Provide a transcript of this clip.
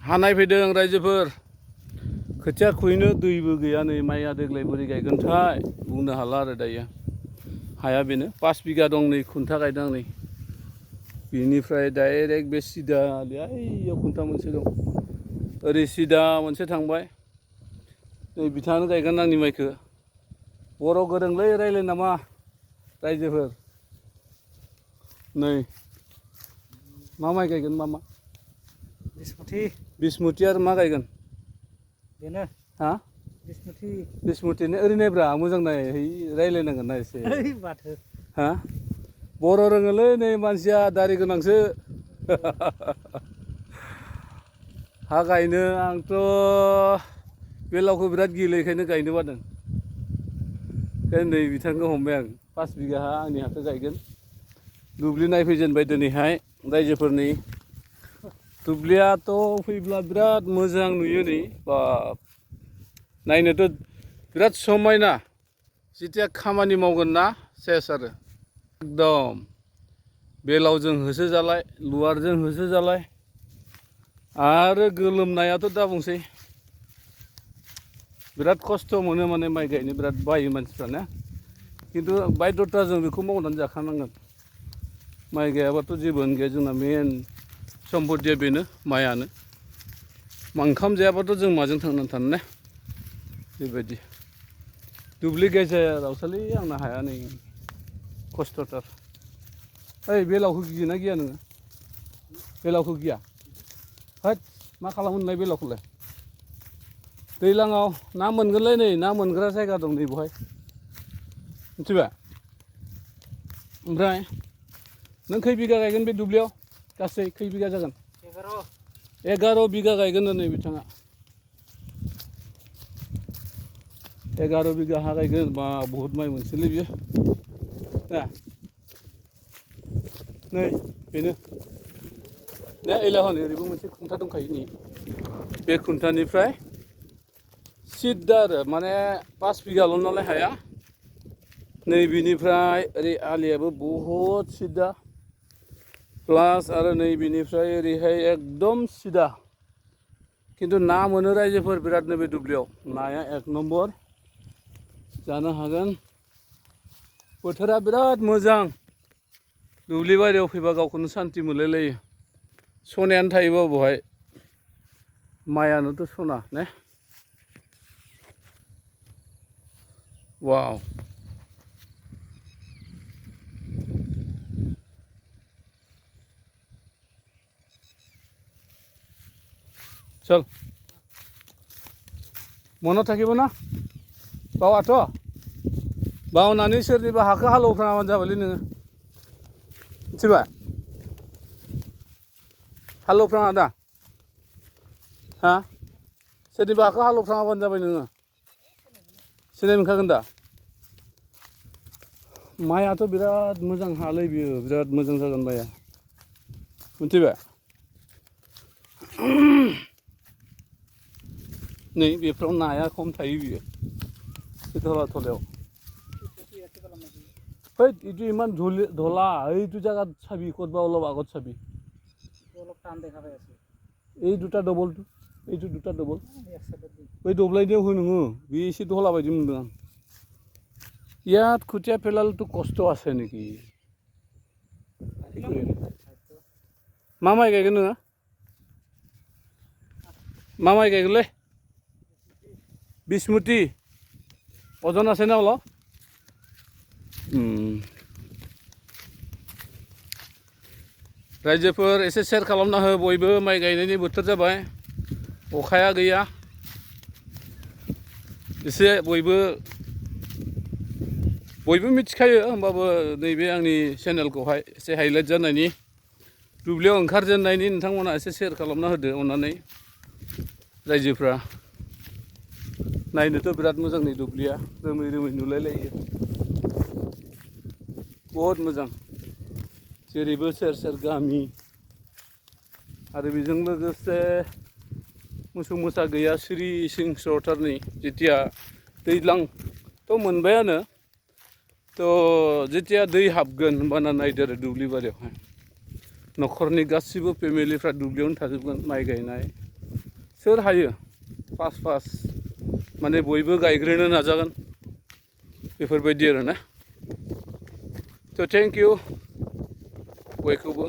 हानाय फैदों रायजोफोर खोथिया खुबैनो दैबो गैया नै माइया देग्लाय बोरै गायगोनथाय बुंनो हाला आरो दायो हाया बेनो 5 बिगा दं नै खुन्था गायदों नै बिनिफ्राय डाइरेक्ट बे सिदा ओइयाव खुन्था मोनसे दं ओरै सिदा मोनसे थांबाय नै बिथाङानो गायगोन आंनि माइखौ बर' गोरोंलै रायलाय नामा रायजोफोर नै मा माइ गायगोन मा बिसमुथि आरो मा गायगोन बेनो हा बिसमुथि ओरैनो ब्रा मोजां नाय रायलायनांगोन ना एसे माथो हा बर' रोङोलै नै मानसिया दारि गोनांसो हा गायनो आंथ' बे लावखौ बिराद गिलोयखायनो गायनो बादों नै बिथांखौ हमबाय आं 5 बिगा हा आंनि हाखौ गायगोन दुब्लि नायफैजेनबाय दिनैहाय रायजोफोरनि दुब्लियाथ' फैब्ला बिराद मोजां नुयो नै बाब नायनोथ' बिराद समायना जेथिया खामानि मावगोन ना सेस आरो एकदम बेलावजों होसोजालाय लुवारजों होसोजालाय आरो गोलोमनायाथ' दा बुंसै बिराद खस्थ' मोनो माने माइ गायनो बिराद बायो मानसिफ्राना खिन्थु बायध'था जों बेखौ मावनानै जाखानांगोन माइ गायाबाथ' जेबोआनो गैया जोंना मेन सम्पतिया बेनो माइयानो ओंखाम जायाबाथ' जों माजों थांनानै थानो ने बेबायदि दुब्लि गेजेरावसोलै आंना हाया नै खस्थ'थार ओइ बेलावखौ गियोना गिया नोङो बेलावखौ गिया होद मा खालामो नोंलाय बेलावखौलाय दैज्लाङाव ना मोनगोनलै नै ना मोनग्रा जायगा दं नै बहाय मिथिबाय ओमफ्राय नों खै बिगा गायगोन बे दुब्लियाव गासै खै बिगा जागोन 11 बिगा गायगोन नै बिथाङा 11 बिगा हा गायगोन बा बहुत माइ मोनसैलै बियो नै बेनो ने एलाहन ओरैबो मोनसे खुन्था दंखायो नै बे खुन्थानिफ्राय सिद्दा आरो माने 5 बिगाल' नालाय हाया नै बिनिफ्राय ओरै आलियाबो बहुत सिद्दा प्लास आरो नै बिनिफ्राय ओरैहाय एकदम सिदा खिन्थु ना मोनो रायजोफोर बिरादनो बे दुब्लियाव नाया 1 नम्बर जानो हागोन बोथोरा बिराद मोजां दुब्लि बारियाव फैबा गावखौनो सान्ति मोनलायलायो सनायानो थायोबा बहाय माइयानोथ' सना ने वाव चल मना थाखिब ना बावाथ' बावनानै सोरनिबा हाखौ हालौफ्राङाबानो जाबायलै नोङो मिथिबाय हालौफ्राङा दा हा सोरनिबा हाखौ हालौफ्राङाबानो जाबाय नोङो सिनाय मोनखागोन दा माइयाथ' बिराद मोजां हालै बियो बिराद मोजां जागोन माइया मिथिबाय नै बेफ्राव नाया खम थायो बियो बे धला थलायाव है इटु इमान धला এইটো জায়গা চাবি ক'তবা অলপ আগত চাবি অলপ টান দেখা পাই আছে এই দুটা ডবলটো এইটো দুটা ডবল बै दब्लायनियाव हो नोङो बे एसे धला बायदि मोनदों आं ইয়াত খুটিয়া পেলালেতো কষ্ট আছে নেকি मा माइ गायगोन नोङो मा माइ गायगोनलै बिसमुथि अजन আছে ना অলপ रायजोफोर एसे शेयार खालामना हो बयबो माइ गायनायनि बोथोर जाबाय अखाया गैया एसे बयबो मिथिखायो होमबाबो नैबे आंनि चेनेलखौहाय एसे हाइलाइट जानायनि दुब्लियाव ओंखारजेननायनि नोंथांमोना एसे शेयार खालामना होदो अननानै रायजोफ्रा नायनोथ' बिराद मोजां नै दुब्लिया रोमै रोमै नुलायलायो बहुत मोजां जेरैबो सेर सेर गामि आरो बेजों लोगोसे मोसौ मोसा गैया सिरि सिंस्र'थार नै जेथिया दैज्लांथ' मोनबायानो थ' जेथिया दै हाबगोन होमबाना नायदो आरो दुब्लि बारियावहाय न'खरनि गासिबो फेमिलिफ्रा दुब्लियावनो थाजोबगोन माइ गायनाय सोर हायो फार्स्ट माने बयबो गायग्रोनो नाजागोन बेफोरबायदि आरोना। थ' थेंक इउ बयखौबो।